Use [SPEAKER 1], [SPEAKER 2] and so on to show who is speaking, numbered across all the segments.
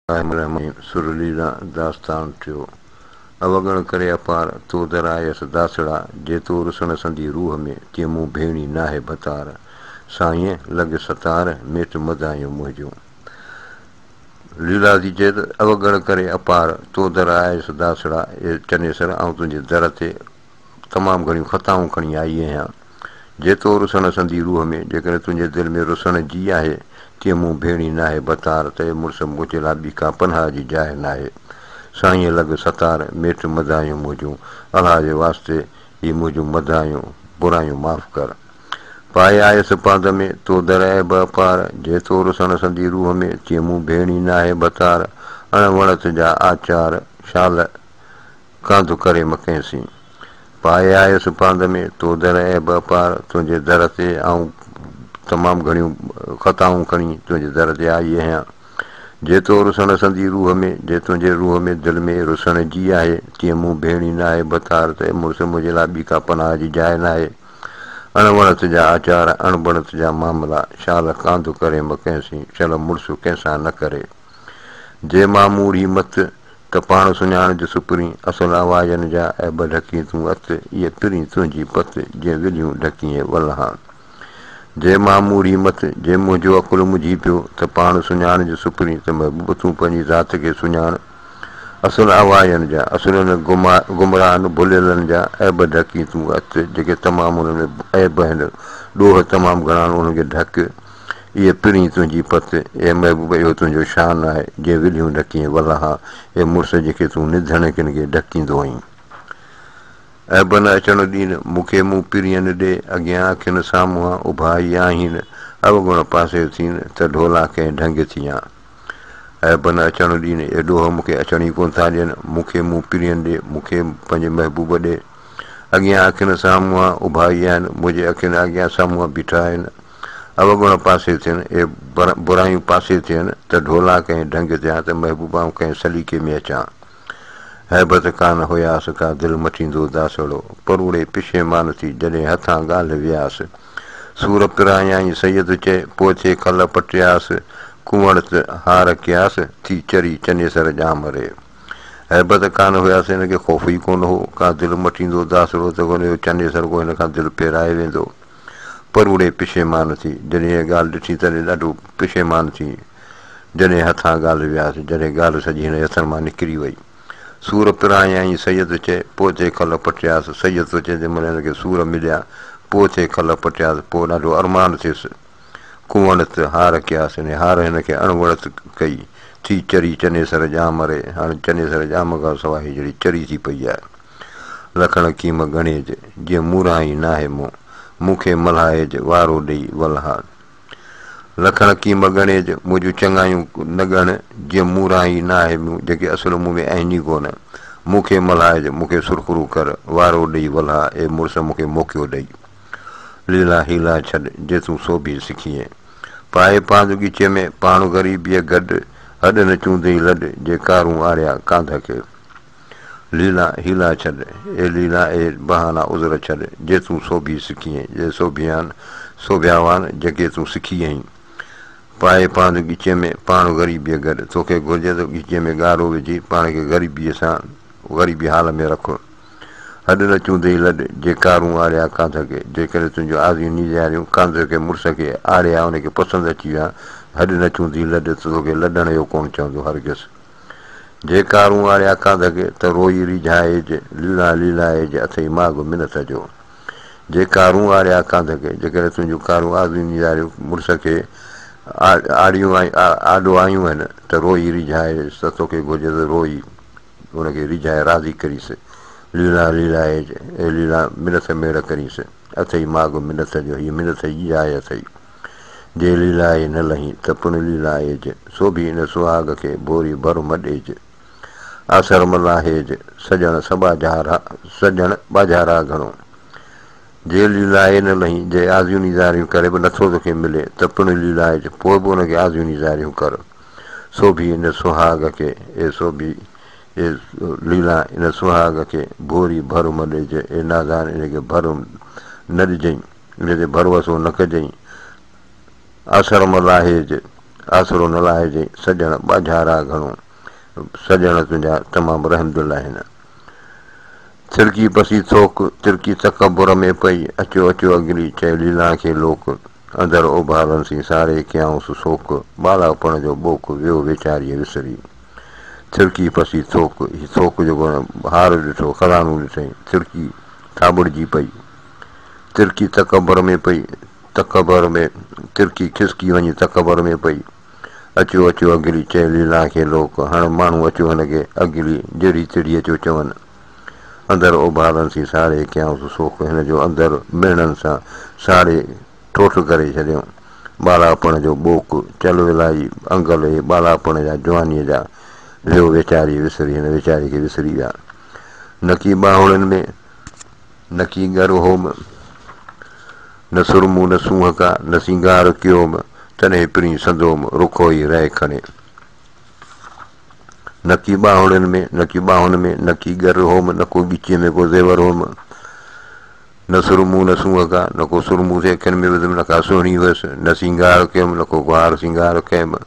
[SPEAKER 1] الله سر ليلا داستان ٿيو. اوگڻ ڪري اپار، تو در آيس داسڙا، جي تو رسڻ سندي روح ۾، تيئن مون ڀيڻي ناهي ڀتار. سائين لڳ ستار، ميٽ مدايون منهنجون. ليلا ٿي چئي ته، اوگڻ ڪري اپار، تو در آيس داسڙا، اي چنيسر آئون تنهنجي در تي تمام گهڻيون خطائون کڻي آئي آهيان. جي تو رسڻ سندي روح ۾، جيڪڏهن تنهنجي دل ۾ رسڻ جي آهي، تيئن مون ڀيڻي ناهي ڀتار، ته اي مڙس منهنجي لاء ٻي ڪا پناهه جي جاء ناهي. سائينء لڳ ستار، ميٽ مدايون منهنجون، الله جي واسطي هي منهنجون مدايون، برايون معاف ڪر. پائي آيس پاند ۾، تو در عيب اپار، جي تو رسڻ سندي روح ۾، تيئن مون ڀيڻي ناهي ڀتار، اڻ وڻت جا آچار، شال ڪانڌ ڪري مڪين سين. پائي آيس پاند ۾، تو در عيب اپار، تنهنجي در تي آئون تمام گهڻيون خطائون کڻي تنهنجي در تي آئي آهيان. جي تو رسڻ سندي روح ۾، جي تنهنجي روح ۾ دل ۾ رسڻ جي آهي، تيئن مون ڀيڻي ناهي ڀتار، ته اي مڙس منهنجي لاء ٻي ڪا پناهه جي جاء ناهي. اڻ وڻت جا آچار، اڻ بڻت جا معاملا، شال ڪانڌ ڪريم ڪنهن سين، شل مڙس ڪنهن سان نه ڪري. جي معموري مت، ته پاڻ سڃاڻج سپرين، اصل آوازن جا عيب ڍڪين تون ات، ايء پرين تنهنجي پت، جئن ولهيون ڍڪيئين ولهان. جي معموري مت، جي منهنجو عقل مجهي پيو، ته پاڻ سڃاڻج سپرين، ته محبوب تون پنهنجي ذات کي سڃاڻ. اصل آوازن جا، اصل انهن گمراهن ڀليلن جا عيب ڍڪين تون ات، جيڪي تمام انهن ۾ عيب آهن، ڏوهه تمام گهڻا آهن، انهن کي ڍڪ. اي پرين تنهنجي پت، اي محبوب اهو تنهنجو شان آهي، جنهن ولهيون ڍڪين ولها، اي مڙس جيڪي تون نڌڻڪين کي ڍڪيندو آهين. عيب نه اچڻ ڏين، مون کي مون پرين ڏي، اڳيان اکين سامهان اڀا ئي آهين، اوگڻ پاسي ٿين، ته ڍولا ڪنهن ڍنگ ٿيان. عيب نه اچڻ ڏين، اي ڏوهه مون کي اچڻ ئي ڪونه ٿا ڏين، مون کي مون پرين ڏي، مون کي پنهنجي محبوب ڏي. اڳيان اکين سامهان اڀا ئي آهن، منهنجي اکين اڳيان سامهان بيٺا آهن. اوگڻ پاسي ٿين، اي برايون پاسي ٿين، ته ڍولا ڪنهن ڍنگ ٿيان، ته محبوب آئون ڪنهن سليقي ۾ اچان. هيبت ڪانه هياس ڪا دل مٽيندو داسڙو، پروڙي پشيمان ٿي، جڏهن هٿان ڳالهه وياس. سور پرايائين سيد چئي، پوء ٿئي کل پٽياس، ڪنوڙت هار ڪياس، ٿي چري چنيسر ڄام ري. هيبت ڪانه هياس هن کي خوف ئي ڪونه هو، ڪا دل مٽيندو داسڙو ته ڪونه اهو چنيسر ڪو هن کان دل ڦيرائي ويندو. پروڙي پشيمان ٿي، جڏهن هيء ڳالهه ڏٺي تڏهن ڏاڍو پشيمان ٿي، جڏهن هٿان ڳالهه وياس، جڏهن ڳالهه سڄي هن جي هٿن مان نڪري وئي. سور پرايائين سيد چئي، پوء ٿئي کل پٽياس، سيد ٿو چئي جنهن مهل هن کي سور مليا، پوء ٿئي کل پٽياس، پوء ڏاڍو ارمان ٿيس. ڪنوڙت هار ڪياس، يعني هار هن کي اڻوڙت ڪئي، ٿي چري چنيسر ڄام ري، هاڻي چنيسر ڄام کان سواء هيء جهڙي چري ٿي پئي آهي. لکڻ ڪيم ڳڻيج، جيئن موران ئي ناهي مون، مون کي ملهائيج، وارو ڏيئي ولهان. لکڻ ڪيم ڳڻيج، منهنجون چڱايون نه ڳڻ، جيئن موران ئي ناهي مون، جيڪي اصل مون ۾ آهن ئي ڪونه. مون کي ملهائيج، مون کي سرخرو ڪر، وارو ڏيئي ولها، اي مڙس مون کي موقعو ڏئي. ليلا حيلا ڇڏ، جي تون سوڀي سکيئين. پائي پاند ڳچيء ۾، پاڻ غريبيء گڏ، هڏ نه چوندئي لڏ، جي ڪارون آڙيا ڪانڌ کي. ليلا حيلا ڇڏ، اي ليلا اي بهانا عذر ڇڏ، جي تون سوڀي سکيئين، جي سوڀيان، سوڀياوان، جيڪي تون سکي آهين. پائي پاند ڳچيء ۾، پاڻ غريبيء گڏ، توکي گهرجي ته ڳچيء ۾ ڳارو وجهي، پاڻ کي غريبيء سان، غريبي حال ۾ رک. هڏ نه چوندئي لڏ، جي ڪارون آڙيا ڪانڌ کي، جيڪڏهن تنهنجون آزيون نيزاريون ڪانڌ کي مڙس کي آڙيا ان کي پسند اچي ويا، هڏ نه چوندئي لڏ ته توکي لڏڻ جو ڪونه چوندو هرگز. جي ڪارون آڙيا ڪانڌ کي، ته روئي ريجهائج، ليلا ليلائج، اٿئي ماڳ منت جو. جي ڪارون آڙيا ڪانڌ کي، جيڪڏهن تنهنجون ڪارون آزيون نيزاريون مڙس کي آڙيون آڏو آيون آهن، ته روئي ريجهائج، ته توکي گهرجي ته روئي ان کي ريجهائي راضي ڪريس، ليلا ليلائج، اي ليلا منت ميڙ ڪريس، اٿئي ماڳ منت جو، هيء منت جي جاء اٿئي. جي ليلائي نه لهين ته پڻ ليلائج، سوڀي ان سهاڳ کي ڀوري ڀر م ڏيج. آسر م لاهيج، سڄڻ سٻاجهارا، سڄڻ ٻاجهارا گهڻو. جي ليلائي نه لهين، جي آزيون نيزاريون ڪري به نٿو توکي ملي ته پڻ ليلائج، پوء به ان کي آزيون نيزاريون ڪر. سوڀي ان سهاڳ کي، اي سوڀي، اي ليلا، ان سهاڳ کي ڀوري ڀر م ڏيج، اي نادان ان کي ڀر نه ڏجئين. ان تي ڀروسو نه ڪجئين، آسر م لاهيج، آسرو نه لاهجئين، سڄڻ ٻاجهارا گهڻو، سڄڻ تنهنجا تمام رحمدل آهن. ٿرڪي پسي ٿوڪ، ترڪي تڪبر ۾ پئي، اچيو اچيو اڳلي، چئي ليلان کي لوڪ، اندر اوڀارن سين ساري ڪيائونس سوڪ، ٻالاپڻ جو ٻوڪ، ويو ويچاريء وسري. ٿرڪي پسي ٿوڪ، هي ٿوڪ جيڪو هار ڏٺو، خزانو ڏٺئين، ٿرڪي ٿاٻڙجي پئي. ترڪي تڪبر ۾ پئي، تڪبر ۾، ترڪي کسڪي وڃي تڪبر ۾ پئي. اچيو اچيو اڳلي، چئي ليلان کي لوڪ، هڻ ماڻهو اچيو هن کي اڳلي، جهڙي تهڙي اچيو چون. اندر اوڀارن سين ساڙي ڪيائونس سوڪ، هن جو اندر مهڻن سان ساڙي ٺوٺ ڪري ڇڏيائون. ٻالاپڻ جو ٻوڪ، چل ولائي انگل اهي ٻالاپڻ جا جوانيء جا، ويو ويچاري وسري، هن ويچاري کي وسري ويا. نڪي ٻانهوڙين ۾، نڪي ڳر هوم، نه سرمو نه سونهن ڪا، نه سينگار ڪيوم، تڏهن پرين سندوم، رکو ئي رئه کڻي. نڪي ٻانهوڙين ۾، نڪي ٻانهن ۾، نڪي ڳر هوم، نڪو ڳچيء ۾ ڪو زيور هوم، نه سرمو نه سونهن ڪا، نڪو سرمو ٿي اکين ۾ وڌم، نڪا سهڻي هيس، نه سينگار ڪيم، نڪو ڪو هار سينگار ڪيم،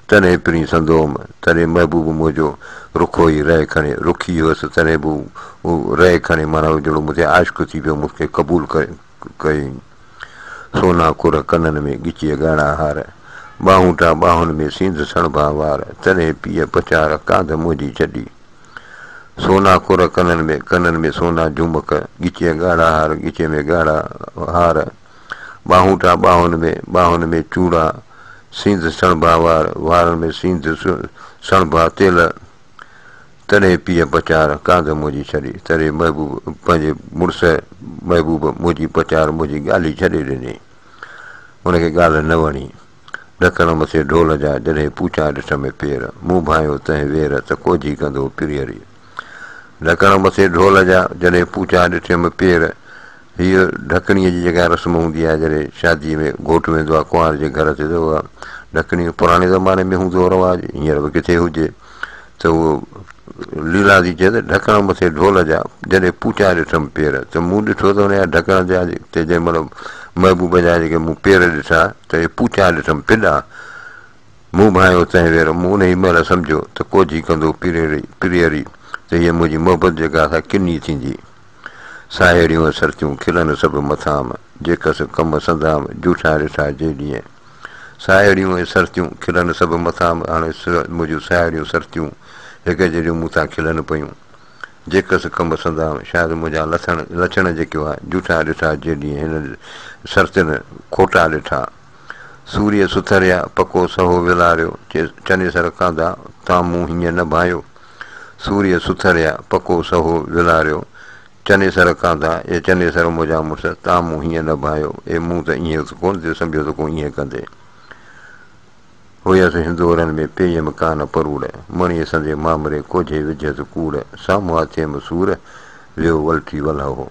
[SPEAKER 1] تڏهن پرين سندوم، تڏهن محبوب منهنجو رکو ئي رئه کڻي، رکي هيس تڏهن به هو رئه کڻي معنيٰ جهڙو مون تي عاشق ٿي پيو، مون کي قبول ڪيائين. سونا ڪر ڪنن ۾، ڳچيء ڳاڙها هار، ٻانهوٽا ٻانهن ۾، سينڌ سڻڀا وار، تڏهن پيء پچار، ڪانڌ منهنجي ڇڏي. سونا ڪر ڪنن ۾، ڪنن ۾ سونا جهومڪ، ڳچيء ڳاڙها هار، ڳچيء ۾ ڳاڙها هار، ٻانهوٽا ٻانهن ۾، ٻانهن ۾ چوڙا، سينڌ سڻڀا وار، وارن ۾ سينڌ سڻڀا تيل، تڏهن پيء پچار، ڪانڌ منهنجي ڇڏي. تڏهن محبوب پنهنجي مڙس محبوب منهنجي پچار منهنجي ڳالهه ئي ڇڏي ڏني. هن کي ڳالهه نه وڻي. ڍڪڻ مٿي ڍول جا، جڏهن پوچا ڏٺم پير، مون ڀانيو تنهن وير، ته ڪوجهي ڪندو پريئري. ڍڪڻ مٿي ڍول جا، جڏهن پوچا ڏٺم پير، هيء ڍڪڻيء جي جيڪا رسم هوندي آهي، جڏهن شاديء ۾ گهوٽ ويندو آهي ڪنوار جي گهر تي ته اها ڍڪڻي پراڻي زماني ۾ هوندو هو رواج، هينئر به ڪٿي هجي ته اهو ليلا ٿي چئي ته ڍڪڻ مٿي ڍول جا، جڏهن پوچا ڏٺم پير، ته مون ڏٺو ته ان جا ڍڪڻ جا تي جنهن مهل محبوب جا جيڪي مون پير ڏٺا ته اهي پوچا ڏٺم ڦڏا، مون ڀانئيو تنهن وير، مون انهيء مهل سمجهيو ته ڪوجهي ڪندو پريئري، ته هيء منهنجي محبت جيڪا سا ڪني ٿيندي. ساهيڙيون سرتيون کلن سڀ مٿام، جيڪس ڪم سندام، جوٺا رٺا جيڏينء. ساهيڙيون ۽ سرتيون کلن سڀ مٿام، هاڻي منهنجون ساهيڙيون سرتيون هڪ جهڙيون مون تان کلن پيون. جيڪس ڪم سندام، شايد منهنجا لٿڻ لڇڻ جيڪي هئا، جوٺا ڏٺا جيڏينء هن سرتين کوٽا ڏٺا. سوريء سٿريا، پڪو سهو ولاريو، چي چنيسر ڪانڌا، تان مون هيئن نه ڀانئيو. سوريء سٿريا، پڪو سهو ولاريو، چنيسر ڪانڌا، اي چنيسر منهنجا مڙس، تان مون هيئن نه ڀانئيو، اي مون ته ائين ڪونه ٿي سمجهيو ته ڪو ائين ڪندي. هيس هندورن ۾ پيئيم ڪانه پروڙ، مڻيء سندي مامري ڪوجهي وجهيس ڪوڙ، سامهون ٿيم سور، ويو ولٽي ولهه.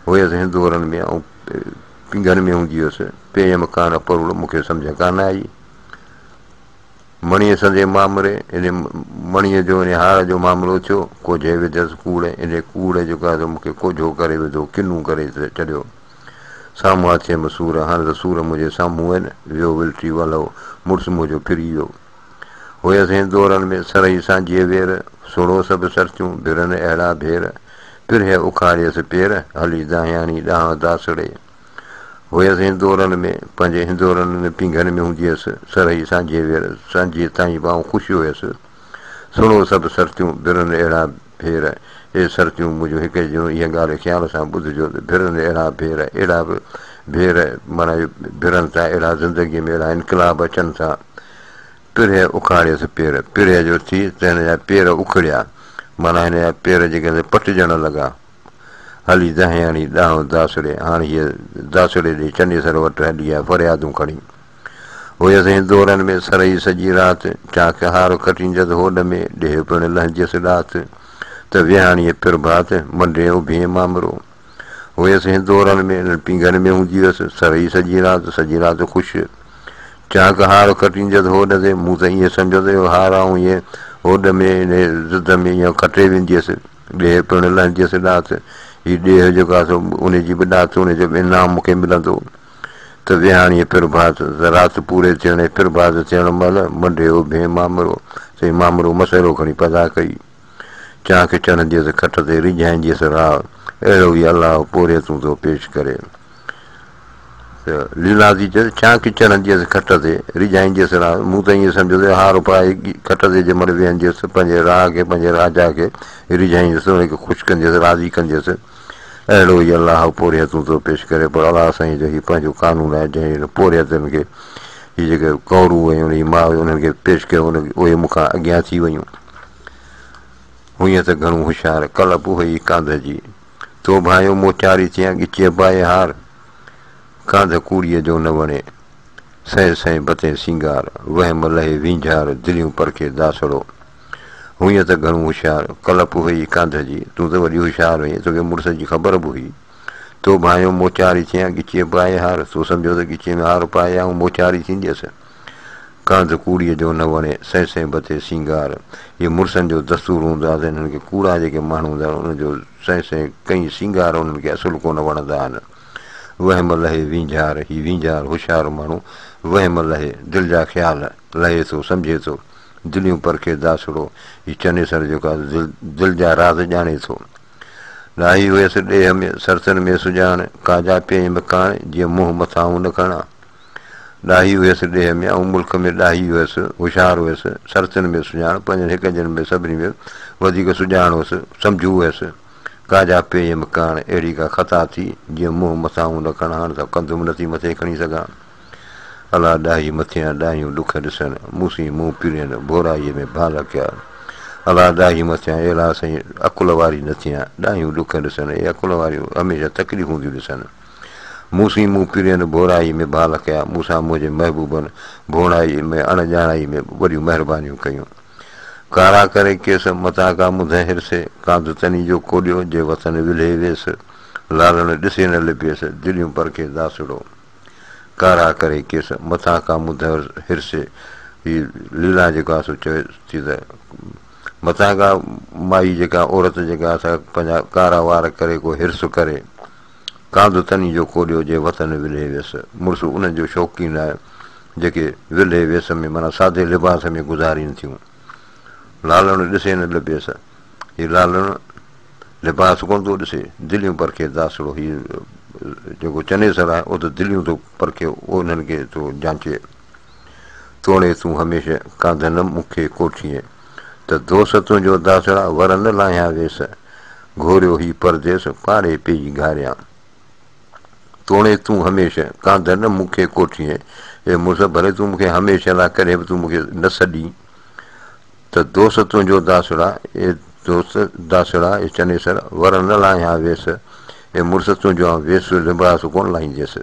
[SPEAKER 1] هيس هندورن ۾، آئون پينگهن ۾ هوندي هيس، پيئيم ڪانه پروڙ، مون کي سمجهه ڪانه آئي. مڻيء سندي مامري، انهي مڻيء جو انهي هار جو معاملو ٿيو، ڪوجهي وڌس ڪوڙ، انهي ڪوڙ جيڪو آهي سو مون کي ڪوجهو ڪري وڌو، ڪنون ڪري ڇڏيو. سامهون ٿيم سور، هاڻ ته سور منهنجي سامهون آهن، ويو ولٽي ولهو، مڙس منهنجو ڦري ويو. هيس هندورن ۾، سرهي سانجهيء وير، سوڙهو سڀ سرتيون، ڀرن اهڙا ڀير، پرهه اکاڙيس پير، هلي دانهياڻي ڏانهن داسڙي. هيس هندورن ۾، پنهنجي هندورن ۾ پينگهن ۾ هوندي هيس، سرهي سانجهيء وير، سانجهيء تائين به آئون خوش هيس. سڻو سڀ سرتيون، ڀرن اهڙا ڀير، اي سرتيون منهنجون هڪ جون اها ڳالهه خيال سان ٻڌجو ته ڀرن اهڙا ڀير، اهڙا به ڀير معنيٰ ڀرن ٿا، اهڙا زندگيء ۾ اهڙا انقلاب اچن ٿا. پرهه اکاڙيس پير، پرهه جو ٿي ته هن جا پير اکڙيا، معنيٰ هن جا پير جيڪي پٽجڻ لڳا. هلي دهياڻي ڏانهن داسڙي، هاڻ هيء داسڙي ڏي چنيسر وٽ هلي آ فريادون کڻي. هيس هندورن ۾ سرهي سڄي رات، چاڪ هار کٽيندس هوڏ ۾، ڏيهه پڻ لهنديس ڏات، ته ويهاڻيء پرڀات، منڊين اڀيين مامرو. هيس هندورن ۾، انهن پينگهن ۾ هوندي هيس، سرهي سڄي رات، سڄي رات خوش. چاڪ هار کٽيندس هوڏ تي، مون ته ائين سمجهيو ته اهو هار آئون ائين هوڏ ۾، انهيء ضد ۾ ائين کٽي وينديس. ڏيهه پڻ لهنديس ڏات، هي ڏيهه جيڪو آهي سو ان جي به ڏات، ان جو به انعام مون کي ملندو. ته ويهاڻيء پرڀات، ته رات پوري ٿيڻ ۽ پرڀات ٿيڻ مهل منڍي اڀين مامرو، سائين مامرو مسئلو کڻي پيدا ڪئي. چانڪ چڙهنديس کٽ تي ريجهائينديس راء، اهڙو ئي الله پورهيتون ٿو پيش ڪري. ته ليلاتي چيس، چانڪ چڙهنديس کٽ تي ريجهائينديس راء، مون ته ائين سمجهيو ته هار پائي کٽ تي جنهن مهل ويهنديس پنهنجي راء کي پنهنجي راجا کي ريجهائينديس ان کي خوش ڪنديس راضي ڪنديس. اهڙو ئي الله پورهيتون ٿو پيش ڪري پر الله سائين جو هي پنهنجو قانون آهي جنهن هن پورهيتن کي هي جيڪي ڪورو ۽ ان جي ماء هئي انهن کي پيش ڪيو ان اهي مون کان اڳيان ٿي ويون. هئين ته گهڻو هوشيار ڪلپ هئي ڪانڌ جي تو ڀانئيو موچاري ٿيان ڳچيء پائي هار ڪانڌ ڪوڙيء جو نه وڻي سئين سئين بتين سينگار وهم لهي وينجهار دليون پرکي داسڙو. هئين ته گهڻو هوشيار، ڪلپ هئي ڪانڌ جي، تون ته وڏي هوشيار هئين، توکي مڙس جي خبر به هئي. تو ڀانئيو موچاري ٿيان، ڳچيء پائي هار، تو سمجهيو ته ڳچيء ۾ هار پائي آئون موچاري ٿينديس. ڪانڌ ڪوڙيء جو نه وڻي، سئين سئين بتي سينگار. هي مڙسن جو دستور هوندو آهي ته انهن کي ڪوڙا جيڪي ماڻهو هوندا آهن، انهن جو سئين سئين ڪئين سينگار انهن کي اصل ڪونه وڻندا آهن. وهم لهي وينجهار، هي وينجهار هوشيار ماڻهو وهم لهي، دل جا خيال لهي ٿو، سمجهي ٿو. دليون پرکي داسڙو، هي چنيسر جيڪو آهي دل دل جا راز ڄاڻي ٿو. ڏاهي هيس ڏيهه ۾، سرتن ۾ سڄاڻ، ڪا جا پيئيم ڪاڻ، جيئن منهن مٿاهون نه کڻان. ڏاهي هيس ڏيهه ۾، آئون ملڪ ۾ ڏاهي هيس، هوشيار هيس، سرتن ۾ سڄاڻ، پنهنجن هڪ جن ۾ سڀني ۾ وڌيڪ سڄاڻ هيس، سمجهو هيس. ڪا جا پيئيم ڪاڻ، اهڙي ڪا خطا ٿي، جيئن منهن مٿاهون نه کڻان، هاڻ ته ڪنڌ به نٿي مٿي کڻي سگهان. الا ڏاهي مٿيان ڏاهيون ڏک ڏسن، مون سين منهن پرين، ڀورائيء ۾ ڀال ڪيا. الا ڏاهي مٿيان، اي الا سائين عقل واري نه ٿيان، ڏاهيون ڏک ڏسن، اي عقل واريون هميشه تڪليفون ٿيون ڏسن. مون سين منهن پرين، ڀورائيء ۾ ڀال ڪيا، مون سان منهنجي محبوبن ڀوڻائيء ۾ اڻ ڄاڻائيء ۾ وڏيون مهربانيون ڪيون. ڪارا ڪري ڪيس، متان ڪا منڌ هرسي، ڪانڌ تني جو ڪوڏيو، جي وطن ولهي ويس، لالڻ ڏسي نه لڀيس، دليون پرکي داسڙو. ڪارا ڪري ڪيس، مٿان ڪا مڌ هرسي. هي ليلا جيڪو آهي سو چوي ٿي ته مٿان ڪا مائي جيڪا عورت جيڪا آهي سا پنهنجا ڪارا وار ڪري ڪو حرص ڪري. ڪانڌ تني جو ڪوڏيو جي وطن ولهي ويس. مڙس انهن جو شوقين آهي جيڪي ولهي ويس ۾ معنيٰ سادي لباس ۾ گذارين ٿيون. لالڻ ڏسي نه لڀيس. هي لالڻ لباس ڪونه ٿو ڏسي، دليون پرکي داسڙو. هي جيڪو چنيسر آهي، اهو ته دليون ٿو پرکي، اهو انهن کي ٿو جانچي. توڻي تون هميشه ڪانڌ نه مون کي ڪوٺين، ته دوس تنهنجو داسڙا ور نه لاهيان ويس. گهوريو هي پرديس، پاڙي پيئي گهاريان. توڻي تون هميشه ڪانڌ نه مون کي ڪوٺين، اي مڙس ڀلي تون مون کي هميشه لاء ڪڏهن به تون مون کي نه سڏين، ته دوست تنهنجو داسڙا، اي دوست داسڙا، اي چنيسر، ور نه لاهيان ويس، اي مڙس تنهنجو آئون ويس لباس ڪونه لاهينديس.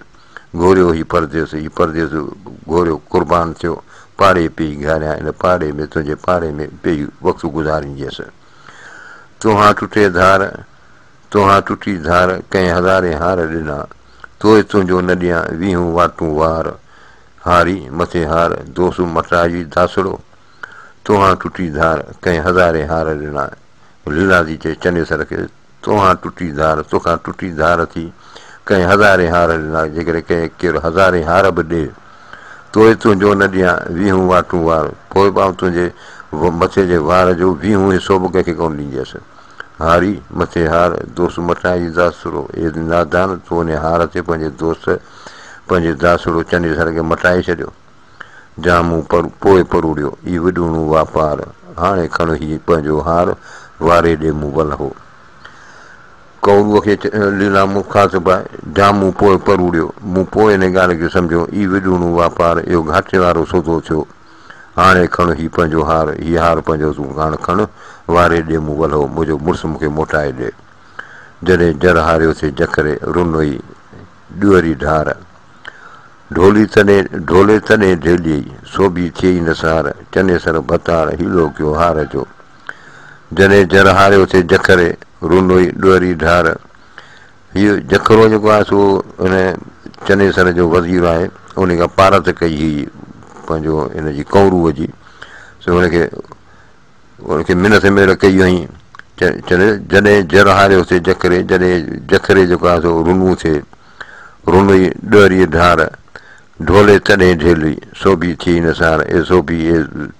[SPEAKER 1] گهوريو هي پرديس، هي پرديس گهوريو قربان ٿيو، پاڙي پيئي گهاريان، ان پاڙي ۾ تنهنجي پاڙي ۾ پيئي وقت گذارينديس. توهان ٽٽي ڌار، توهان ٽٽي ڌار، ڪنهن هزارين هار ڏنا، توء تنهنجو نه ڏيان، ويهون واٽون وار، هاري مٿي هار، دوس مٽائي داسڙو. توهان ٽٽي ڌار، ڪنهن هزارين هار ڏنا. ليلادي چئي چنيسر کي، توهان ٽٽي ڌار، توکان ٽٽي ڌار ٿي، ڪنهن هزارين هار ڏنا، جيڪڏهن ڪنهن ڪير هزارين هار به ڏي، توء تنهنجو نه ڏيان، ويهون واٽون وار، پوء به آئون تنهنجي مٿي جي وار جو ويهون حصو به ڪنهن کي ڪونه ڏينديس. هاري، مٿي هار، دوست مٽائي داسڙو، اي نادان، تو انهيء هار تي پنهنجي دوست، پنهنجي داسڙو چنيسر کي مٽائي ڇڏيو. جا مون پوء پروڙيو، اي وڏوڻو واپار، هاڻي کڻ هي پنهنجو هار، واري ڏي مون ولهو. ڪوروء کي ليلا مخاطب آهي، جا مون پوء پروڙيو، مون پوء ان ڳالهه کي سمجهيو، اي وڏوڻو واپار، اهو گهاٽي وارو سودو ٿيو، هاڻي کڻ هي پنهنجو هار، هي هار پنهنجو تون هاڻ کڻ، واري ڏي مون ولهو، منهنجو مڙس مون کي موٽائي ڏي. جڏهن جر هاريو ٿي جکري، رنوئي ڏوهري ڍار. ڍولي تڏهن ڍولي تڏهن ڍيليئي، سوڀي ٿيئي نه سار، چنيسر ڀتار، حيلو ڪيو هار جو. جڏهن جر هاريو ٿي جکري، رنوئي ڏوهري ڍار. هيء جکرو جيڪو آهي سو ان چنيسر جو وزير آهي، ان کان پارت ڪئي هئي پنهنجو ان جي ڪنوروء جي، سو هن کي ان کي منت ميڙ ڪئي هئائين. جڏهن جر هاريو ٿي جکري، جڏهن جکري جيڪو آهي سو رنو ٿئي، رنوئي ڏهريء ڍار. ڍولي تڏهن ڍيلي، سوڀي ٿئي نه سار، اي سوڀي، اي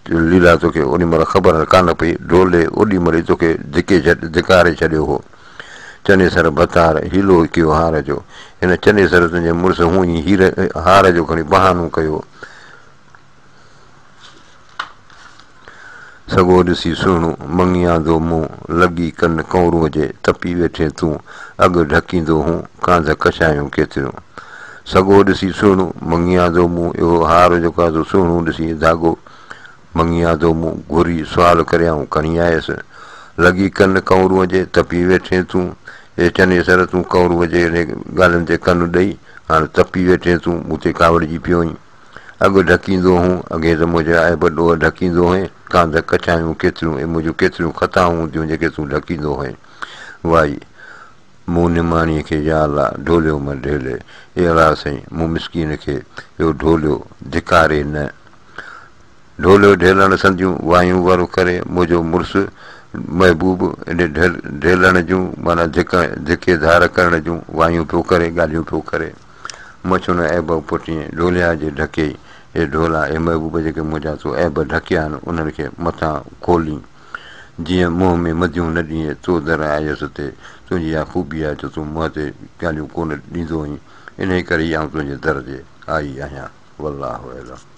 [SPEAKER 1] ليلا توکي اوڏي مهل خبر ڪانه پئي، ڍولي اوڏي مهل ئي توکي ڌڪي ڇڏ ڌڪاري ڇڏيو هو. چنيسر ڀتار، حيلو ڪيو هار جو. هن چنيسر تنهنجي مڙس هونئن ئي هير هار جو کڻي بهانو ڪيو. سڳو ڏسي سهڻو، مڱي آندو مون، لڳي ڪن ڪنورونء جي، تپي ويٺين تون، اڳ ڍڪيندو هون، ڪانڌ ڪشايون ڪيتريون. سڳو ڏسي سهڻو، مڱي آندو مون، اهو هار جيڪو آهي سو سهڻو ڏسي ڌاڳو، مڱي آندو مون، گهري سوال ڪريائون، کڻي آيس. لڳي ڪن ڪنورونء جي، تپي ويٺين تون، اي چنيسر تون ڪنورونء جي انهي ڳالهين تي ڪن ڏئي، هاڻ تپي ويٺين تون، مون تي ڪاوڙجي پيو آهين. اڳ ڍڪيندو هون، اڳي ته منهنجا عيب ڏوهه ڍڪيندو هئين، ڪانڌ ڪچايون ڪيتريون ۽ منهنجون ڪيتريون خطائون هونديون جيڪي تون ڍڪيندو هئين. وائي، مون نماڻيء کي يا الله ڍوليو م ڍيلي، اي الله سائين! مون مسڪين کي اهو ڍوليو ڌڪاري نه. ڍوليو ڍيلڻ سنديون وايون ور ڪري، منهنجو مڙس محبوب انهي ڍيلڻ جون معنيٰ ڌڪي ڌار ڪرڻ جون وايون پيو ڪري، ڳالهيون پيو ڪري. مڇون عيب پٽين، ڍوليا جي ڍڪيئي. اي ڍولا، اي محبوب جيڪي منهنجا تو عيب ڍڪيا آهن، انهن کي مٿان کولين. جيئن منهن ۾ مديون نه ڏينء، تو در آيس تي. تنهنجي اها خوبي آهي جو تون منهن تي ڳالهيون ڪونه ڏيندو آهين، انهيء ڪري ئي آئون تنهنجي در تي آئي آهيان. والله اعلم.